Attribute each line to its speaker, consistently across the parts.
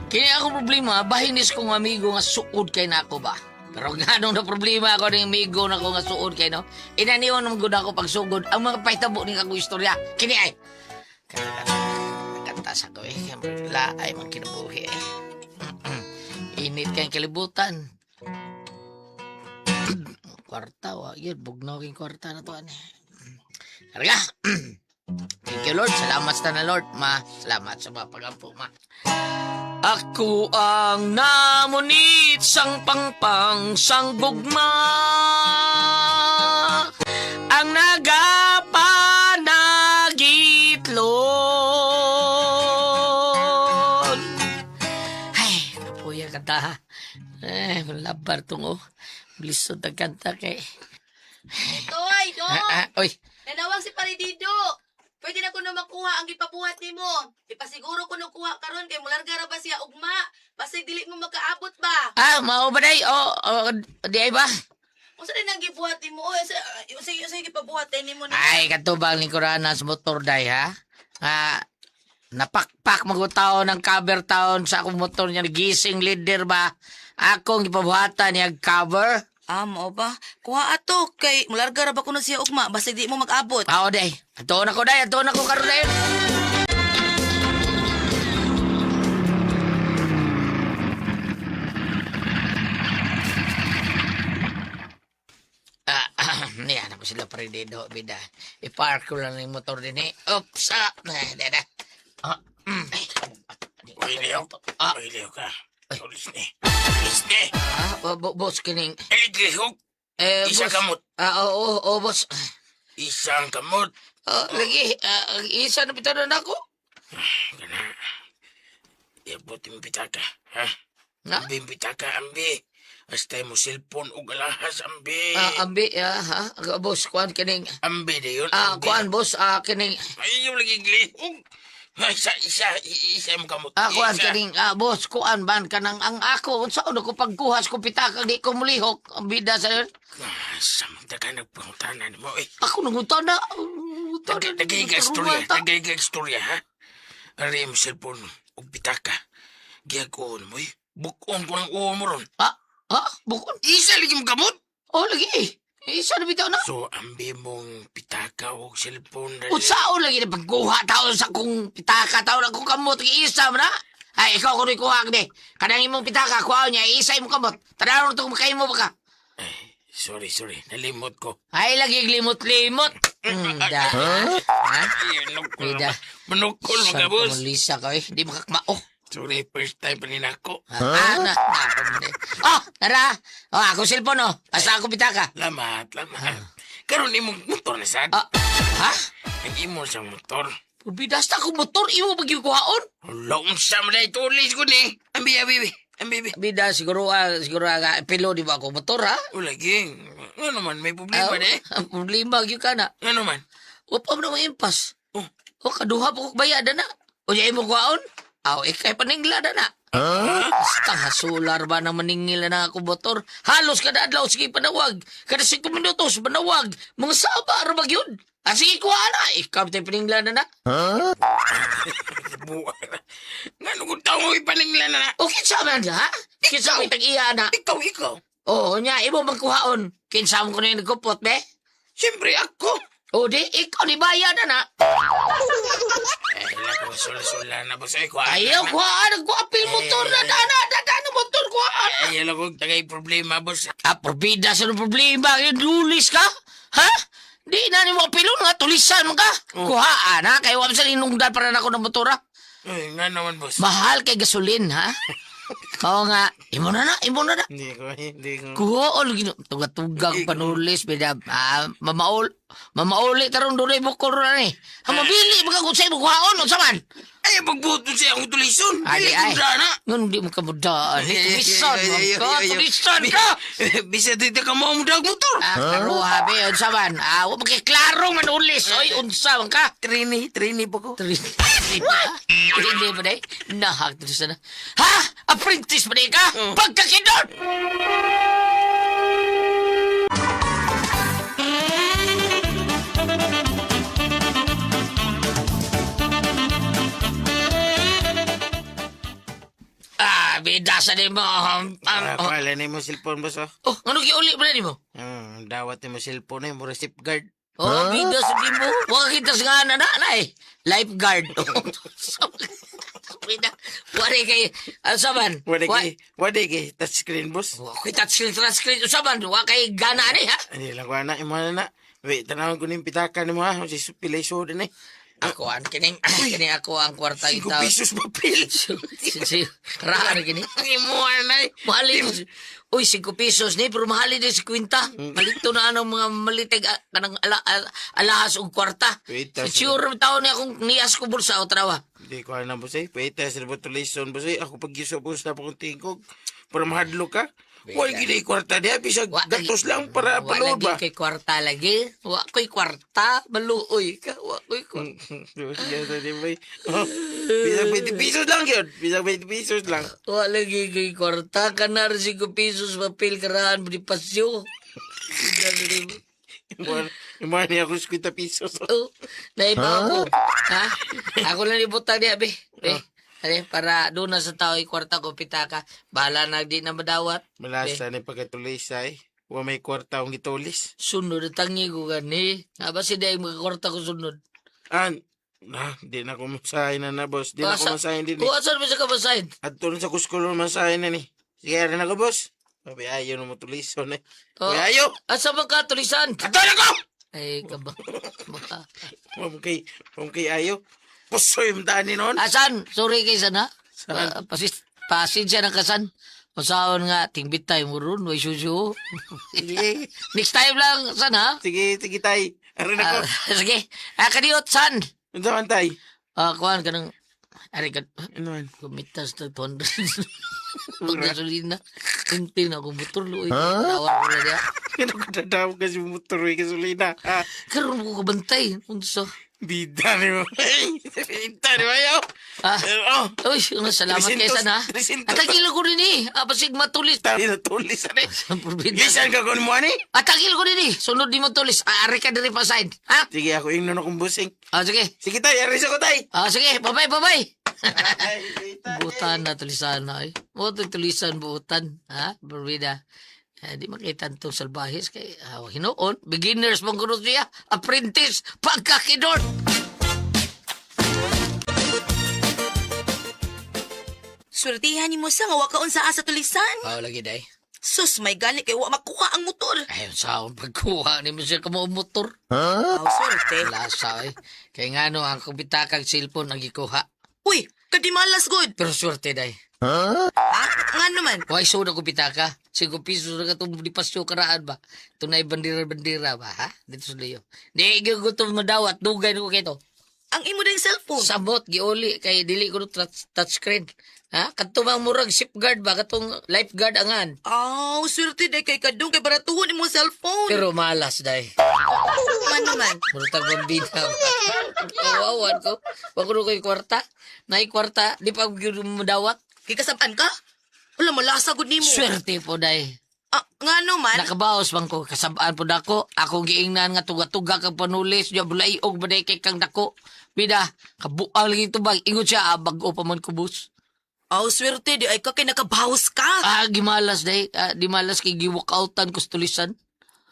Speaker 1: Kini akong problema, bahinis kong amigo nga suod kay nako ba. Pero nganong na problema ako ng amigo na ko nga suod kay no. Inaniwan naman gud ako pagsugod ang mga pahitabo ning akong istorya. Kini ay kanta kanta sa ko eh. Laay man kinabuhi eh. Init kay kalibutan. Kwarta wa yun, bugnaw king kwarta na to ani. Karga. Thank you, Lord. Salamat sa na, Lord. Ma, salamat sa mga pagampo, ma. Ako ang namunit sang pangpang sang gugma, ang nagapanagitlon. Ay, kapuya ka ta. Eh, labar tong oh. Blisod ang kanta kay.
Speaker 2: Toy, do!
Speaker 1: Ah, ah, oy,
Speaker 2: Nanawag si Paridido. Pwede na ko na makuha ang gipabuhat nimo. Ipasiguro ko no kuha karon kay mularga ra ba siya ugma. Basig dili mo makaabot ba?
Speaker 1: Ah, mao ba day? Oh, oh, di ay ba?
Speaker 2: Unsa din ang gibuhat nimo? Oy, usa usa usa gipabuhat nimo ni?
Speaker 1: Ay, katubang lingkuranan sa motor day, ha? Ah, napakpak magutaon ng cover taon sa akong motor niya. Gising leader ba? Akong ipabuhatan niya cover.
Speaker 2: Ah, mao ba? Kuha ato kay mularga ra ba kuno siya ugma. Basig di mo mag-abot.
Speaker 1: Pao day. Ato na ko day, ato na ko karon day. Ah, niya na ko sila pa rin dito, bida. I-park ko lang yung motor din eh. Oops, ah, eh, dada. Ah, Ay,
Speaker 3: Uy, Leo.
Speaker 1: Ah.
Speaker 3: Uy, Leo ka. Ulis ni. Ulis ni.
Speaker 1: Ah, boss, kining.
Speaker 3: Eliglihok.
Speaker 1: Eh,
Speaker 3: Isa
Speaker 1: boss.
Speaker 3: kamot.
Speaker 1: Ah, oo, oo, boss.
Speaker 3: Isang kamot.
Speaker 1: Ah, lagi, ah, isa na pita na ako.
Speaker 3: Kana. Iabot yung pitaka. Ha?
Speaker 1: Na?
Speaker 3: Ambi yung pitaka, ambi. Hasta mo cellphone o galahas, ambi.
Speaker 1: Ah, ambi, ah, ha? Ah, boss, kuan kining.
Speaker 3: Ambi na yun,
Speaker 1: Ah,
Speaker 3: ambi.
Speaker 1: kuan, boss, ah, kining.
Speaker 3: Ay, yung lagi glihok. Ay, isa, isa, isa mo kamot.
Speaker 1: Ah, kuan
Speaker 3: Isa.
Speaker 1: kining, ah, boss, kuan ban kanang ang ako unsa ko pagkuhas ko pitaka di ko mulihok. Ang bida sa yun.
Speaker 3: Ah, samta ka nagpangutanan mo, eh.
Speaker 1: Ako nangutan na.
Speaker 3: Tagay ka istorya, tagay ka istorya, ha? Ari mo cellphone o pitaka. Giyagoon mo, eh. Bukon ko ng uwo mo ron.
Speaker 1: Ah, ah, bukon.
Speaker 3: Isa lagi mo kamot.
Speaker 1: Oh, lagi. Isa na bitaw na.
Speaker 3: So, ambi mong pitaka o cellphone. Dali.
Speaker 1: Unsaon lagi na pagkuha taon sa kong pitaka taon akong kamot isa man na. Ay, ikaw ko kuha ni. Kanang imong pitaka kuha niya isa imong kamot. Tanaw to kay mo ba ka?
Speaker 3: Ay, sorry, sorry. Nalimot ko.
Speaker 1: Ay, lagi limot-limot. Da. Ha?
Speaker 3: Ay, manukol.
Speaker 1: Bida.
Speaker 3: Manukol, mga
Speaker 1: Saan
Speaker 3: boss.
Speaker 1: ko Lisa ka eh. Di makakmao.
Speaker 3: Sorry, first time pa rin ako.
Speaker 1: Ah, na, na, na. Oh, tara. Oh, ako cellphone oh. Basta ako pitaka.
Speaker 3: Lamat, lamat. Karon imong motor na sad.
Speaker 1: Ah, ha?
Speaker 3: Ang imo siyang motor.
Speaker 1: Bidas na akong motor, imo pagikuhaon.
Speaker 3: Wala, unsa man na itulis ko ni. Ambi, ambi, ambi. Ambi, ambi.
Speaker 1: Bida, siguro, ah, siguro, ah, pilo di ba ako motor, ha?
Speaker 3: Wala, ging. Nga naman, may problema
Speaker 1: Ah,
Speaker 3: na eh.
Speaker 1: Ang problema, gyud ka na.
Speaker 3: Nga naman.
Speaker 1: Wapa mo na mga impas.
Speaker 3: Oh.
Speaker 1: O, kaduha po kong bayad na. O, di mo kuhaon? Aw, ikay paningla na na. Basta hasular ba na maningil na ako motor? Halos kada adlaw, sige panawag. Kada 5 minutos, panawag. Mga saba, arabag yun. Ah, sige, kuha na. Ikaw, tayo paningla na na.
Speaker 3: Buwa. Nga nung kung tao mo ipaningla na na.
Speaker 1: O, kinsa man, ha? Kinsa mo itag-iya na.
Speaker 3: Ikaw, ikaw.
Speaker 1: Oo, nya, imo magkuhaon. Kinsa mo ko na yung nagkupot, be?
Speaker 3: Siyempre, ako.
Speaker 1: O, di, ikaw ni bayad na na.
Speaker 3: Eh, wala ko sula-sula na boss. Ay, kuha.
Speaker 1: Ayaw, kuhaan. Nagkuapil motor na, na, na, na, na, motor, kuhaan.
Speaker 3: Ay, alam ko, tagay problema, boss.
Speaker 1: Ah, porbida sa nung problema. Yung lulis ka? Ha? Di na ni mo apilon nga, tulisan mo ka. Kuhaan, ha? Kaya wala sa linungdan para na ako ng motor, ha?
Speaker 3: Ay, nga naman, boss.
Speaker 1: Mahal kay gasolin, ha? Oo nga. Imo na na, imo na na.
Speaker 3: Hindi ko, hindi ko.
Speaker 1: Kuhool, tuga-tugang panulis, bida, ah, mamaul, mamauli tarong dunay bukol na ni. Ha, mabili, mga kung sa'yo, kuhaon, unsa man?
Speaker 3: Ay, pagbuto siya akong tulison.
Speaker 1: Ay,
Speaker 3: Dili
Speaker 1: ay.
Speaker 3: ko na.
Speaker 1: Ngun, di mo kamudaan. Tulisan, man ka, tulisan ka!
Speaker 3: Bisa dito ka mo ang motor.
Speaker 1: Ah, karuha, be, unsa man? Ah, wa makiklaro man ulis, oy, unsa man ka?
Speaker 3: Trini, trini po ko.
Speaker 1: Trini ba? Trini ba day? Nahak to sana. Ha? Apprentice ba day ka? Pagkakidot! Bida sa nimo.
Speaker 3: Ah,
Speaker 1: Oh,
Speaker 3: wala na mo cellphone, boss, oh.
Speaker 1: oh, ano giuli ba nimo?
Speaker 3: Dawat nimo cellphone eh, mura safeguard.
Speaker 1: Oh, bida sa nimo. Wa kita sa nga na na eh. Lifeguard. Bida. Wala kay asa man?
Speaker 3: Wala kay, wala kay touchscreen, boss.
Speaker 1: Wa kay touchscreen, touchscreen usa man. Wa kay gana ani ha.
Speaker 3: Hindi lang ko na, imo na na. Wait, tanawin ko na yung pitaka nimo ha. Si pilay so din eh.
Speaker 1: Ako ang kining kini ako ang kwarta
Speaker 3: 5
Speaker 1: itaw.
Speaker 3: pesos papel.
Speaker 1: Si karaan kini.
Speaker 3: Imo na eh.
Speaker 1: Mahali. Uy, 5 pesos ni, pero mahali din si kwinta. Malito na anong mga malitig kanang alahas og kwarta.
Speaker 3: Wait, tas-
Speaker 1: Sure taon niya akong nias ko bulsa o trawa.
Speaker 3: Hindi ko alam, boss eh. Wait, tas tulison, boss eh. Ako pag yuso, boss, na akong tingkog. Para mahadlo ka. Wala gini kwarta niya. Bisag gatos lang para
Speaker 1: Wa
Speaker 3: paluod
Speaker 1: lagi
Speaker 3: ba?
Speaker 1: kay kwarta lagi. Wa ko'y kwarta. Maluoy ka. Wa ko'y kwarta.
Speaker 3: Oh, bisag 20 pesos lang yun. Bisag 20 pesos lang.
Speaker 1: Wa lagi kay kwarta. Kanar 5 pesos papel karahan di pasyo.
Speaker 3: Imo niya ako 50 pesos.
Speaker 1: Oh, naiba ako. Ha? Ako lang ibutang niya, be. Be. Ano, para doon na sa tao kwarta ko pitaka. Bahala na di na madawat.
Speaker 3: Malasa ni pagkatulis ay. Wa may kwarta akong gitulis.
Speaker 1: Sunod ang tangi ko gani. Aba si Day magkakwarta ko sunod.
Speaker 3: Ah, na, di na ko masahin na na, boss. Di na ko masahin din eh.
Speaker 1: Kung asan mo siya kabasahin?
Speaker 3: At na sa kuskulo masahin na ni. Sige, rin ako, boss. Sabi, ayaw na mo tulison eh.
Speaker 1: Oh.
Speaker 3: Sabi, ayaw!
Speaker 1: Asa man ka, tulisan?
Speaker 3: Ato na ko!
Speaker 1: Ay, kaba.
Speaker 3: Huwag kay ayaw. Pusoy yung dani noon.
Speaker 1: Asan? Sorry kay sana.
Speaker 3: Saan?
Speaker 1: Pasensya na kasan. Masaon nga, tingbit tayo mo ron. Way susu.
Speaker 3: Sige,
Speaker 1: Next time lang, san ha?
Speaker 3: sige, sige, tay. Arin ako.
Speaker 1: Ah, sige. Ah, kaniot, san?
Speaker 3: Ano man, tay?
Speaker 1: Ah, kuhan ka ng... Ari ka,
Speaker 3: Ano man?
Speaker 1: kumitas na 200. Pag gasolina, hinti na akong motor, luoy. Tawag ko na niya.
Speaker 3: Ano ka dadawag kasi motor eh, gasolina. Ah,
Speaker 1: Karoon ko kabantay. Unsa?
Speaker 3: bida ni mo. Bida ni mo, ayaw.
Speaker 1: Ah,
Speaker 3: Oh,
Speaker 1: uy, nga, salamat kay
Speaker 3: 300,
Speaker 1: sana.
Speaker 3: 300.
Speaker 1: At ang ko rin eh. Ah, basig matulis.
Speaker 3: tayo na tulis, ano eh.
Speaker 1: Probinsya.
Speaker 3: Lisan ka kung mo, ani?
Speaker 1: At ang ko rin eh. Sunod di mo tulis. Ah, ari ka diri pa side. Ha?
Speaker 3: Sige, ako yung nun akong busing.
Speaker 1: Ah, sige.
Speaker 3: Sige, tay. Aris ako, tay.
Speaker 1: Ah, sige. Bye-bye, bye-bye.
Speaker 3: Ay, tay.
Speaker 1: Butan na tulisan na eh. Mo tulisan buutan. Ha? Berbida. Eh, di makita itong salbahis kay hinuon. Beginners mong kuno siya. Apprentice. Pagkakidor.
Speaker 2: Swertihan nimo sa nga wa ka unsa asa tulisan.
Speaker 1: Oh, lagi day.
Speaker 2: Sus, may gani kay wa makuha ang motor.
Speaker 1: Ay, sa akong pagkuha ni mo siya kamo motor.
Speaker 2: Aw, swerte.
Speaker 1: Lasa eh. Kaya nga no, ang kubitakag cellphone ang gikuha.
Speaker 2: Uy, kadimalas good.
Speaker 1: Pero swerte day.
Speaker 2: Ha? Nga naman.
Speaker 1: Why so na kubitaka? 5 pisos na katong di pasyo karaan ba? Tunay bandira-bandira ba, ha? Dito sa liyo. Di, gutom madawat. Dugay na ko kito.
Speaker 2: Ang imo ding cellphone.
Speaker 1: Samot, giuli, kay dili ko no touchscreen. Ha? Kadto bang murag safeguard ba? Katong lifeguard angan.
Speaker 2: Aw, swerte day kay kadung kay baratuhon imo cellphone.
Speaker 1: Pero malas, day.
Speaker 2: Man naman.
Speaker 1: Murag bambina ba? Kawawan ko. Wag ko ko'y kwarta. Nay kwarta, di pa gyud madawat.
Speaker 2: Kay kasab-an ka? Wala malasa gud nimo.
Speaker 1: Swerte po, day.
Speaker 2: Ah, nga naman.
Speaker 1: Nakabaos man ko, kasabaan po dako. Ako giingnan nga tuga-tuga kang panulis, nya bulayog ba kay kang dako. Bida, kabuang lagi tubag. Ingon siya, bag-o pa man kubos.
Speaker 2: Aw, swerte di ay ka kay nakabawas ka.
Speaker 1: Ah, gimalas day. Ah, di malas kay giwalkoutan ko sa tulisan.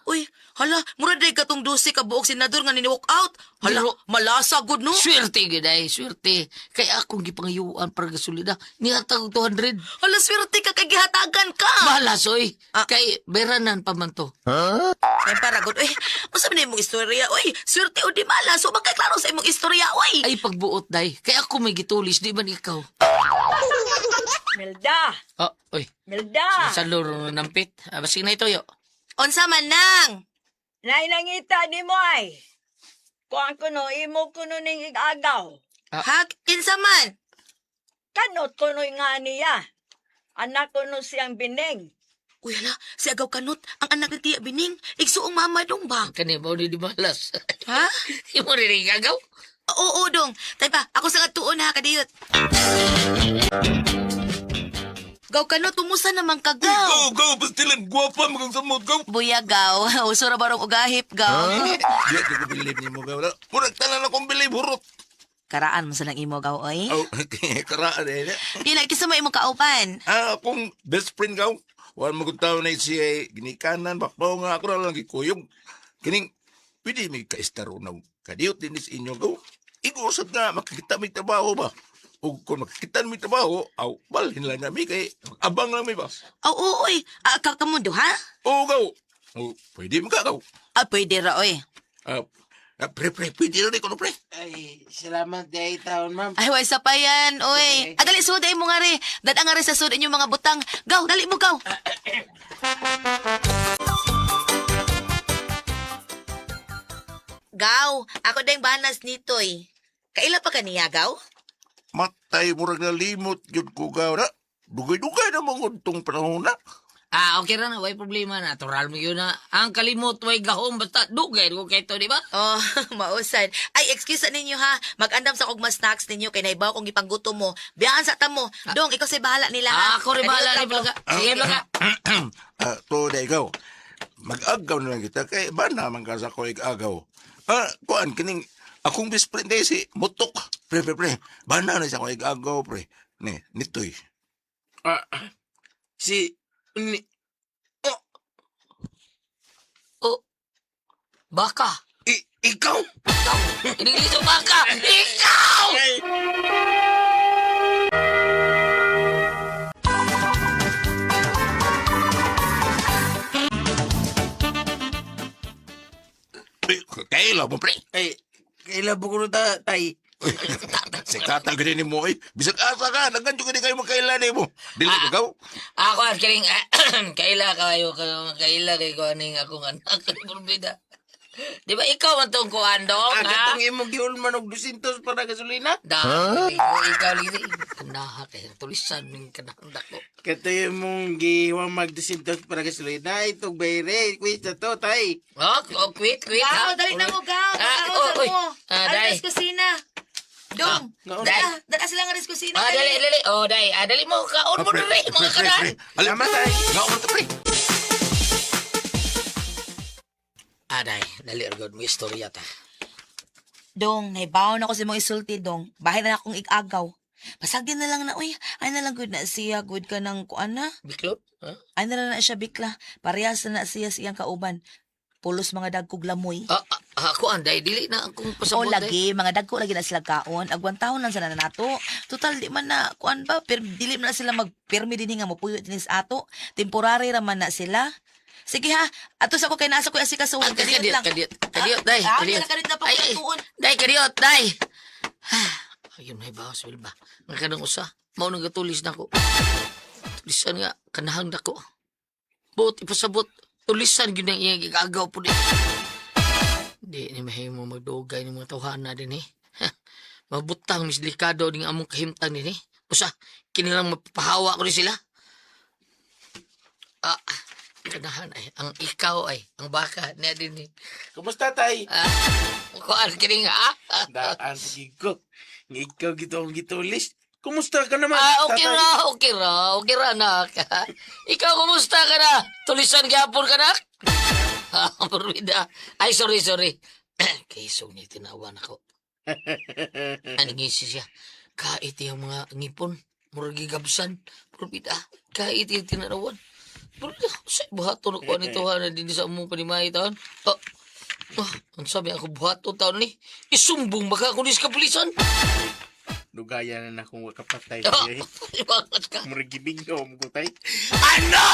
Speaker 2: Uy, hala, mura day katong 12 ka buok senador nga ni walk out. Hala,
Speaker 1: Pero-
Speaker 2: malasa gud no.
Speaker 1: Swerte gyud ay, swerte. Kay akong gipangayuan para gasolina. Nihatag og 200.
Speaker 2: Hala, swerte ka kay gihatagan ka.
Speaker 1: Malas oy.
Speaker 2: Ah.
Speaker 1: Kay beranan pa man to.
Speaker 2: Ay, para gud. Uy, unsa man imong istorya? Uy, swerte o di malas. So bakit klaro sa imong istorya, uy?
Speaker 1: Ay pagbuot day. Kay ako may gitulis, di man ikaw.
Speaker 4: Melda!
Speaker 1: Oh, oy.
Speaker 4: Melda!
Speaker 1: Sa luro nampit. Ah, basig na ito yo.
Speaker 2: Unsa man nang?
Speaker 4: Nay nangita ni mo ay. Kuan ko no, imo ko no ning igagaw.
Speaker 1: Ah.
Speaker 2: Ha, kinsa man?
Speaker 4: Kanot ko no nga niya. Anak ko no siyang bining.
Speaker 2: Uy, hala, si Agaw Kanot, ang anak ni Tia Bining, igsuong mama dong ba?
Speaker 1: Kani mo ni di malas.
Speaker 2: Ha?
Speaker 1: Imo rin gagaw.
Speaker 2: Oo, dong. Tay pa, ako sa katuon ha, kadiyot. Gaw Kanot, tumusa naman ka, gaw.
Speaker 5: Go, go, pastilan, guwapa, magang samot, go.
Speaker 2: Buya, gaw. Uso ra barong ugahip, gaw.
Speaker 5: Di ko bilib ni mo, gaw. Murag tanan akong bilib, hurot.
Speaker 2: Karaan man sa lang imo gaw oy.
Speaker 5: Oh, karaan eh.
Speaker 2: Dili kinsa mo imong kauban.
Speaker 5: Ah, akong best friend gaw. Wala mo kung tao na siya ginikanan, bakbaw nga ako na lang gikuyog. Kining, pwede may kaistaro na kadiyot din is inyo gaw. Igusad nga, makikita may trabaho ba? O kung makikita may trabaho, aw, balhin lang na mi kay abang lang mi ba?
Speaker 2: Oh, oo, oy. Ah, ka kamundo ha?
Speaker 5: Oo, gaw. O, pwede mo ka, gaw.
Speaker 2: Ah, pwede ra oy.
Speaker 5: Ah, ah, pre, pre, pwede rin ko, no, pre.
Speaker 3: Ay, salamat day taon, ma'am.
Speaker 2: Ay, way sa pa yan, oy. Ah, dali, suday mo nga rin. Dada nga rin sa sud inyong mga butang. Gaw, dali mo, gaw. Gaw, ako ding banas nitoy. Kaila pa kaniya, gaw?
Speaker 5: Matay, murag nalimot, yun ko, gaw na. Dugay-dugay na mga tong panahon na.
Speaker 1: Ah, okay ra na, way problema. Natural mo yun na. Ang kalimot, way gahom, basta dugay ko kay to, di ba?
Speaker 2: Oh, mausan. Ay, excuse sa ninyo ha. Mag-andam sa kog mas snacks ninyo kay naibaw kong gipanggutom mo. Biyaan sa tamo. Dong, ikaw say bahala nila ha.
Speaker 1: Ah, ako rin bahala ni
Speaker 2: Kadiot lang
Speaker 1: Blanca. Sige, Blanca.
Speaker 5: Ah, to day gaw. Mag-agaw na lang kita kay ba naman ka sa ko agaw. Ah, kuan kining akong best friend day si Mutok. Pre pre pre. Ba na na sa ko agaw pre. Ne, nitoy.
Speaker 3: Ah, si ni,
Speaker 1: Oh, baka.
Speaker 3: Ikaw.
Speaker 1: Ikaw. Iniglis baka. Ikaw!
Speaker 3: Ay,
Speaker 5: Ay, kaila mo pre.
Speaker 3: Ay, kailan po ko na ta, tay?
Speaker 5: Si kata gani ni mo eh. Bisag asa ka, nagkanyo gani kayo magkaila ni mo. Dili ka gaw.
Speaker 1: Ako, as kining, kaila kayo, kaila kay ko aning akong anak, Purbida. Di ba ikaw man tong kuan dong,
Speaker 3: Ah,
Speaker 1: ha?
Speaker 3: katong imong giulman og 200 para gasolina?
Speaker 1: Da, ikaw lagi. Kanaha kay tulisan ning kanang dako.
Speaker 3: Kato imong giwang mag 200 para gasolina, itong bayre, quiz na to, tay.
Speaker 1: Oh, oh, quit, quit.
Speaker 2: Gaw,
Speaker 1: ha?
Speaker 2: dali na mo, gaw.
Speaker 1: Ah,
Speaker 2: Gaw,
Speaker 1: oh,
Speaker 2: sa
Speaker 1: oy.
Speaker 2: mo.
Speaker 1: Ah, dai.
Speaker 2: Alis kusina. Dong,
Speaker 3: Ah,
Speaker 2: dala, dala sila nga rin kusina.
Speaker 1: Ah, dali, dali. Oh, dai. Ah, dali mo kaon mo dali mga kanan.
Speaker 5: Alam
Speaker 3: Salamat, tay.
Speaker 5: Gaw mo to pre.
Speaker 1: Ah, dai. Dali ergod mo istorya ta.
Speaker 2: Dong, naibaw na ko sa mong isulti, dong. Bahay na akong igagaw. Pasagin na lang na, uy, ay na lang good na siya, good ka ng kuan na.
Speaker 1: Biklot? Ha?
Speaker 2: Ay na lang na siya bikla. Parehas na na siya siyang kauban. Pulos mga dagkog lamoy.
Speaker 1: Ah, ah, ako anday dili na akong
Speaker 2: O
Speaker 1: pasabot. dai.
Speaker 2: lagi, mga dagko lagi na sila kaon. Agwan taon lang sila na nato. Total, di man na, kuan ba, dili man na sila magpirmi din nga mopuyo din sa ato. Temporary raman na sila. Sige ha, ato sa ko kay nasa ko asikasuhan.
Speaker 1: Ah,
Speaker 2: Kadiyot
Speaker 1: kadiyot,
Speaker 2: lang.
Speaker 1: kadiyot, kadiyot, dai,
Speaker 2: Ah,
Speaker 1: kadiyot.
Speaker 2: ah, na pa
Speaker 1: Ay, ay,
Speaker 2: tuon.
Speaker 1: Dai, kadiyot, dai. Ah, ayun may bawas, Wilba. Nga kanang usa. Mao nang gatulis na ko. Tulisan nga, kanahang dako. Buot ipasabot. Tulisan gyud ang iyang gigagaw po di. Di ni mahimo magdugay ng mga tawhana din eh. Ha, mabutang mis delikado ding among kahimtang din eh. Usa, kinilang mapapahawa ko ni sila. Ah, kanahan ay, ang ikaw ay, ang baka niya din eh.
Speaker 3: Kumusta, tay?
Speaker 1: Ah, kuan kining ha?
Speaker 3: Daan, sige ko. Nga ikaw gito ang gitulis. Kumusta ka naman,
Speaker 1: Ah, okay
Speaker 3: tatay?
Speaker 1: ra, okay ra, okay ra, anak. Ikaw, kumusta ka na? Tulisan gyapon ka, nak? Ah, Purwida. Ay, sorry, sorry. Kaisog ni tinawan ako. Ano ngisi siya? Kait yung mga ngipon. Murag gigabsan. Purwida. Kait yung tinarawan. Purwida. Sa buhaton ako nito ha na din sa among panimahi taon. Oh, ah, ang sabi ako buhaton taon ni. Isumbong baka ako ni sa kapulisan.
Speaker 3: Dugaya na na kung kapatay.
Speaker 1: Ah,
Speaker 3: Eh.
Speaker 1: iwangat ka.
Speaker 3: Murag gibignom ko, tay.
Speaker 1: Ano?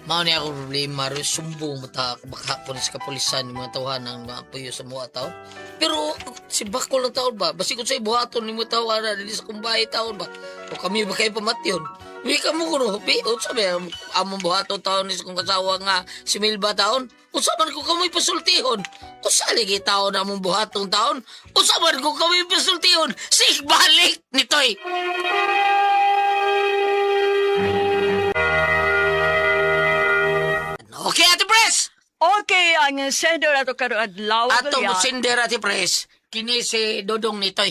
Speaker 1: Mao ni ako problema ro sumbong mata baka po sa kapulisan yung mga tawhan ang mga puyo sa mga tao. Pero si Bakol ang taon ba? Basi kung sa buhaton ni mga tawhana dinhi sa kumbahay taon ba? O kami ba kayo pamatyon? Uwi ka mo kuno, bi, unsa ba among buhaton taon ni sa kong kasawa nga si Milba taon? Unsa man ko kamoy pasultihon? Unsa lagi taon among buhatong taon? Unsa man ko kamoy pasultihon? Sig balik nitoy. Okay, Ate Pres!
Speaker 4: Okay, ang sender ato karon adlaw
Speaker 1: Ato
Speaker 4: Goliath.
Speaker 1: mo sender, Ate Pres. Kini si Dodong nitoy.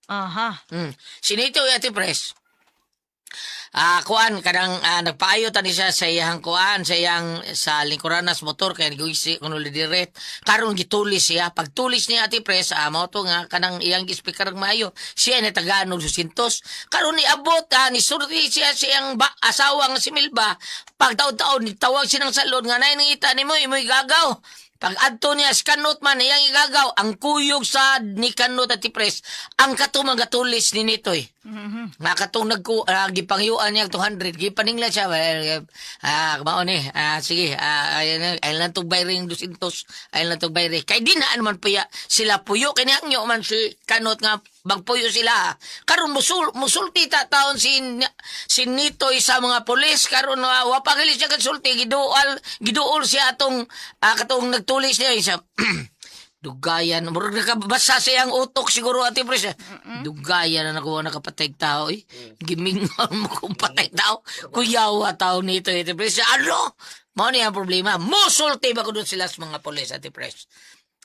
Speaker 4: Aha.
Speaker 1: Si Nitoy, Ate Pres. Kuan kanang nagpaayo tani siya sa iyang kuan, sa iyang sa lingkuranas motor kay niguisi kuno dire. Karon gitulis siya. Pagtulis niya, Ate Pres, mao to nga kanang iyang gi-speaker ang maayo. Siya ni tagaan og 200. Karon niabot ni surti siya sa iyang asawa nga si Milba. Pagtaod-taod nitawag siya ng salon nga nay nangita nimo imoy gagaw. Pag adto niya si Kanot man iyang igagaw ang kuyog sa ni Kanot, Ate Pres, ang katong mga tulis ni Nitoy. Nga katong nagku gipangyuan niya 200, gipaningla siya, well, mao ni, sige, ay lang tong bayring 200, ay lang tong bayring kay di na man puya sila puyo kay nihangyo man si Kanot nga magpuyo sila. Karon musulti ta taon si si Nitoy sa mga pulis. Karon wa pa gali siya kasulti, giduol siya atong katong nagtulis niya siya. Dugayan, murag nakabasa sa iyang utok siguro, Ate Pres. Dugayan na nakuha nakapatay tao eh. Gimingon mo kung patay tao. Kuyawa tao nito, Ate Pres. Ano? Mao ni ang problema. Musulti ba ko dun sila sa mga pulis, Ate Pres?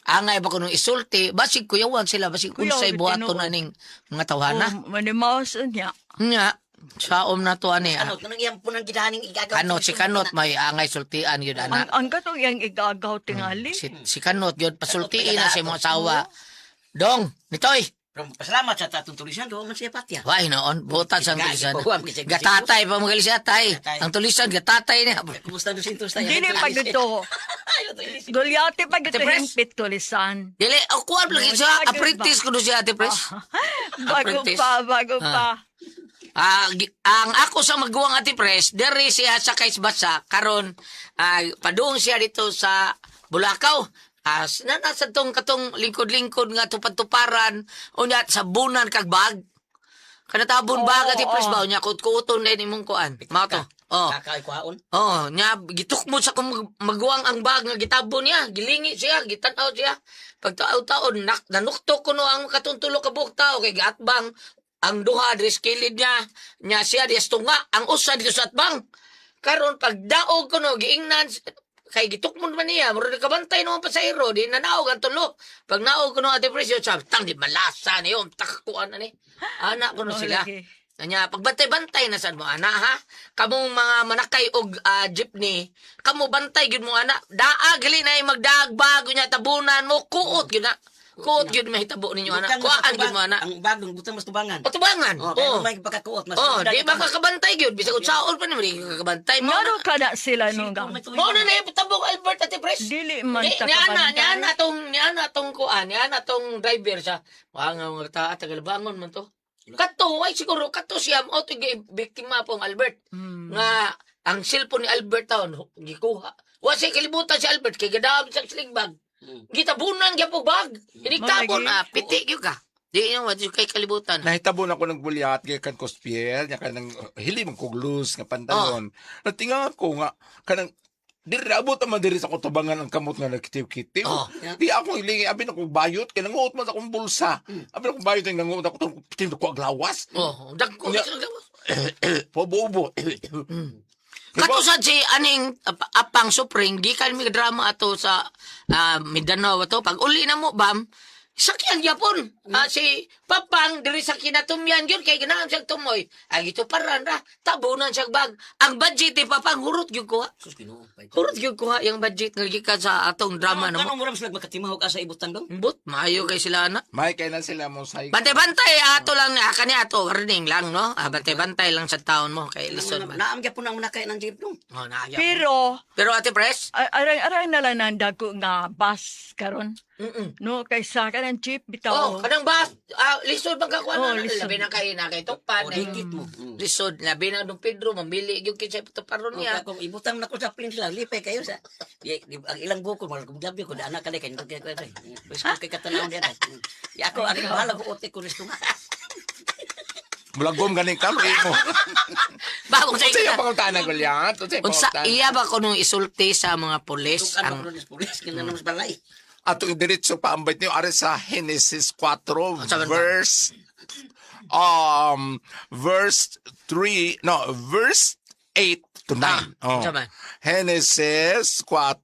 Speaker 1: Angay ba ko nung isulti, basig kuyawan sila, basig
Speaker 4: Kuyaw,
Speaker 1: unsay buhaton
Speaker 4: tinuod.
Speaker 1: na ning mga tawhana.
Speaker 4: Oh, manimason niya.
Speaker 1: Nga, saom na to ani.
Speaker 6: Kanot, kanang iyang punang gidaning igagaw.
Speaker 1: Kanot, si Kanot may angay sultian yun,
Speaker 4: Ang,
Speaker 1: ana.
Speaker 4: ang katong iyang igagaw tingali.
Speaker 1: Si Kanot yun, pasultiin na sa imong asawa. Dong, nitoy.
Speaker 6: Pero pasalamat sa tatong tulisan, gawa man siya patya.
Speaker 1: Why noon? Butan sa tulisan.
Speaker 6: Ipahuam kasi-
Speaker 1: Gatatay pa mga siya, tay.
Speaker 6: Gatay.
Speaker 1: Ang tulisan, gatatay niya.
Speaker 6: Kumusta doon sintos tayo?
Speaker 4: Dili pa dito. Gulyate pa dito
Speaker 1: Ate Pres?
Speaker 4: hingpit tulisan.
Speaker 1: Dili, o kuwan lagi siya.
Speaker 4: Bago ba?
Speaker 1: Apprentice ko doon siya, Ate Pres.
Speaker 4: Bago
Speaker 1: Apprentice.
Speaker 4: pa, bago pa.
Speaker 1: Ang ako sa maguwang, Ate Pres, dere siya sa Kaisbasa, karon padung siya dito sa Bulacau. Na nasa tong katong lingkod-lingkod nga tupad-tuparan, unya sa bunan kag bag. Kanatabon bag, Ate Pres ba unya kut-kuton din imong kuan. Mao to. Oh.
Speaker 6: Kakay kuhaon.
Speaker 1: Oh, nya gitukmo sa kung maguwang ang bag nga gitabon niya, gilingi siya, gitan-aw siya. Pagtaon-taon nak nanuktok kuno ang katong 3 ka buok tao kay giatbang ang duha diri sa kilid niya, nya siya di tunga, ang usa dito sa atbang. Karon pagdaog kuno giingnan kay gitukmon man niya, murag nakabantay naman pasahero, di nanaog ang tulo. Pag naog kuno, Ate Presyo, sabi, tang di malasa niyo, takakuan na ni. Anak kuno
Speaker 4: Oh,
Speaker 1: sila.
Speaker 4: lagi.
Speaker 1: Anya, pagbantay-bantay na sad mo ana ha. Kamong mga manakay og jeepney, kamo bantay gyud mo ana. Daa gali na magdaag bago niya tabunan mo kuot gyud na. Kuot gyud mahitabo ninyo ana.
Speaker 6: Butang mas
Speaker 1: Kuhaan gyud mo ana.
Speaker 6: Ang bagong butang mas tubangan.
Speaker 1: Patubangan.
Speaker 6: Oh, kaya
Speaker 1: Oh.
Speaker 6: may pagkakuot mas.
Speaker 1: Oh, di ba kakabantay gyud bisag unsaon pa nimo di ka kakabantay mo.
Speaker 4: Ngano ka na sila nung
Speaker 1: Mo na na tabok Albert, Ate Pres.
Speaker 4: Dili man
Speaker 1: Ni
Speaker 4: ta
Speaker 1: ni ana, ni
Speaker 4: kabantay.
Speaker 1: ana tong ni ana tong kuan, ni ana tong driver siya. Wa nga mga ta tagal bangon man to. Kato, ay siguro kato siya mo to biktima pong Albert. Nga ang cellphone ni Albert taon gikuha. Wa siya kalibutan si Albert kay gadaom sa sling bag. Gitabunan gyapon bag. Inigtabon
Speaker 4: Malagi.
Speaker 1: piti gyud ka. Di na wa kay kalibutan.
Speaker 5: Nahitabo na ko ng bulyat kay kan kospiel nya kanang hili man kog loose nga pantalon. Natinga ko nga kanang diri abot man diri sa kutubangan ang kamot nga nagkitiw-kitiw.
Speaker 1: Oh.
Speaker 5: Di ako hilingi abi na kong bayot kay nanguot man sa akong bulsa. Abi na kong bayot kay nanguot ako tong pitim ko ang lawas.
Speaker 1: Oh, dagko
Speaker 5: Nya- Pobo-ubo.
Speaker 1: Kato sad si aning apang Supreme gikan mi drama ato sa Mindanao ato pag uli na mo bam sakyan gyapon. Si Papang diri sa kinatumyan gyud kay ganahan siyang tumoy ang gituparan ra tabunan siyang bag ang budget ni Papang hurot gyud kuha.
Speaker 6: Sus Ginoo.
Speaker 1: Hurot gyud kuha yung budget nga gikan sa atong drama na mo.
Speaker 6: Kanong murag sila makatimahog asa ibutang dong?
Speaker 1: But maayo kay sila ana.
Speaker 5: May kay na sila mo sa
Speaker 1: Bantay-bantay ato lang kani ato warning lang no. Bantay-bantay lang sa taon mo kay lisod man.
Speaker 6: Naam gyapon ang nakay ng jeep dong.
Speaker 1: Oh, naa gyapon.
Speaker 4: Pero,
Speaker 1: Pero Ate Pres,
Speaker 4: arang-arang na lang ang dagko nga bus karon. No, kaysa kanang jeep bitaw.
Speaker 1: Oh, kanang bus, lisod bang kakuha
Speaker 4: Oh,
Speaker 1: na?
Speaker 4: lisod.
Speaker 1: Labi na kay na kay Tukpan.
Speaker 6: O dikit mo. Mm.
Speaker 1: Lisod, labi na Don Pedro, mamili yung kinsay patuparon
Speaker 6: Oh,
Speaker 1: niya.
Speaker 6: kung ibutang na ko sa plane sila, lipay kayo sa. Di, ang ilang buko mahal kong gabi ko anak kali kay kay kay. Wis ko kay katanaw niya. Ya ako ari bahala ko ote ko resto nga.
Speaker 5: Mulagom gani ka mo.
Speaker 1: Bagong sa
Speaker 5: Unsa
Speaker 1: iya.
Speaker 5: yung pangutana Gulyat? Unsa yung
Speaker 1: Unsa
Speaker 5: pangutana?
Speaker 1: iya ba ko nung isulti sa mga pulis
Speaker 6: Ang
Speaker 1: ang
Speaker 6: ano pulis kina naman sa balay.
Speaker 5: Ato yung diretso paambit niyo are sa Genesis 4
Speaker 1: Sa banda.
Speaker 5: verse verse 3, no, verse 8. to 9.
Speaker 1: Ah, unsa man?
Speaker 5: Genesis 4,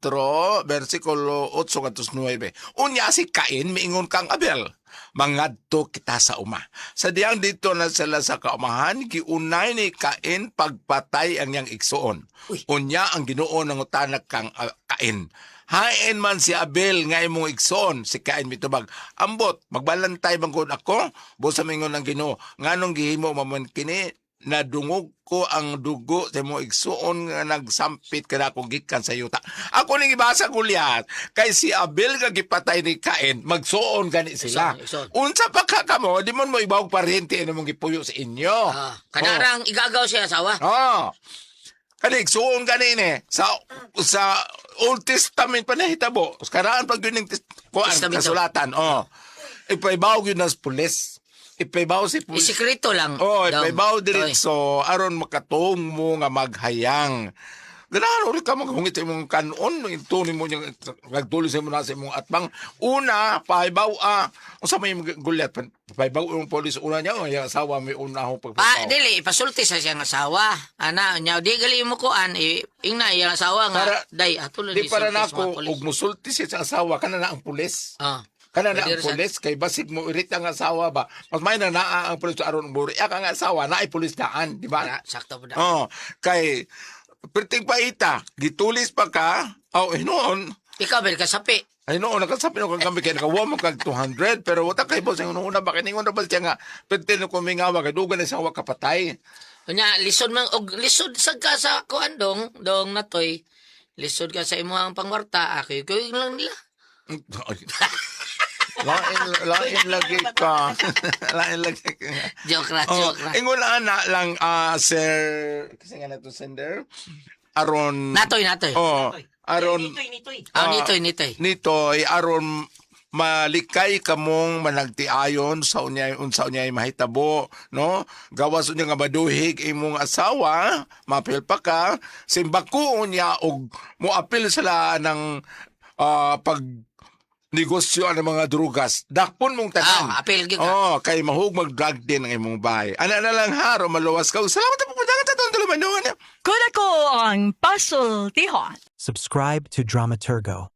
Speaker 5: versikulo 8 ngadto sa 9. Unya si Cain miingon kang Abel, "Mangadto kita sa uma." Sa diyang dito na sila sa kaumahan, giunay ni Cain pagpatay ang iyang igsuon. Unya ang Ginoo nangutana kang Cain, "Hain man si Abel nga imong igsoon?" Si Cain mitubag, "Ambot, magbalantay man gud ako." Busa mingon ang Ginoo, "Nganong gihimo mo man kini? Nadungog ko ang dugo sa imong igsuon nga nagsampit kanako gikan sa yuta." Ako ning ibasa, Gulyat, kay si Abel nga gipatay ni Cain, magsuon gani sila.
Speaker 1: Igsoon, igsoon.
Speaker 5: Unsa pa ka kamo, di man mo ibawog paryente ano mong gipuyo sa inyo.
Speaker 1: Ah, kanarang igagaw siya asawa.
Speaker 5: Oh. Kani igsuon gani ni sa Old Testament pa nahitabo. Karaan pag yun yung kuan,
Speaker 1: Testamento.
Speaker 5: kasulatan. Oh. Ipaibawog yun ng pulis. Ipaibawog si pulis.
Speaker 1: Isikreto lang.
Speaker 5: Oh,
Speaker 1: Dong.
Speaker 5: ipaibawog
Speaker 1: Toy.
Speaker 5: diretso aron makatuong mo nga maghayang. Ganahan ulit ka maghungit sa imong kanon, itunin mo niyang nagtuloy sa imo na sa imong atbang. Una, pahibaw ah. Unsa may imong gulyat, pahibaw yung polis una niya, o yung asawa may una akong
Speaker 1: Pa,
Speaker 5: pagpapaw.
Speaker 1: dili, ipasulti sa siyang asawa. Ana, nya, di gali mo kuan, ingna iyang asawa nga,
Speaker 5: Para-
Speaker 1: day, ato lang
Speaker 5: Di para
Speaker 1: isulti sa
Speaker 5: na ako,
Speaker 1: mga pulis.
Speaker 5: og musulti siya sa asawa, kana na ang pulis.
Speaker 1: Ah.
Speaker 5: Kana na
Speaker 1: Pwede
Speaker 5: ang
Speaker 1: rin sa-
Speaker 5: pulis, kay basig mo irita ang asawa ba. Mas may na naa ang pulis aron muri. Ang asawa, naay pulis daan, di ba?
Speaker 1: Para, sakto po na.
Speaker 5: Oh, kay perting paita, gitulis pa ka, oh, hinuon,
Speaker 1: Ikaw, Bel, kasapi.
Speaker 5: ay noon, nakasabi no kang kami kay nakawa mo kag 200, pero wala kay boss ang una ba kiningon na ba siya nga perting no kumingawa kay dugan na siya wa kapatay.
Speaker 1: Unya, lisod man, og lisod sa ka sa kuan dong, dong natoy. Lisod ka sa imuhang pangwarta, ako kuy lang nila.
Speaker 5: Lain lain lagi ka. Lain lagi ka.
Speaker 1: Joke ra,
Speaker 5: Oh,
Speaker 1: joke ra.
Speaker 5: ingon ana lang ah, sir, kasi nga na to sender aron
Speaker 1: Natoy, natoy.
Speaker 5: Oh, aron
Speaker 6: Nitoy, nitoy.
Speaker 1: Ah, nitoy, nitoy.
Speaker 5: Nitoy aron malikay kamong managtiayon sa unyay unsa unyay mahitabo, no? Gawas unya nga maduhig imong asawa, mapil pa ka simbako unya og moapil sila ng pag negosyo ang mga drugas, dakpon mong tanan.
Speaker 1: Ah, apil gyud ka.
Speaker 5: Oh, kay mahug mag-drug din ang imong bahay. Ana na lang haro maluwas ka. Salamat po po sa atong tulumanon.
Speaker 4: Kunako ang pasultihon.
Speaker 7: Subscribe to Dramaturgo.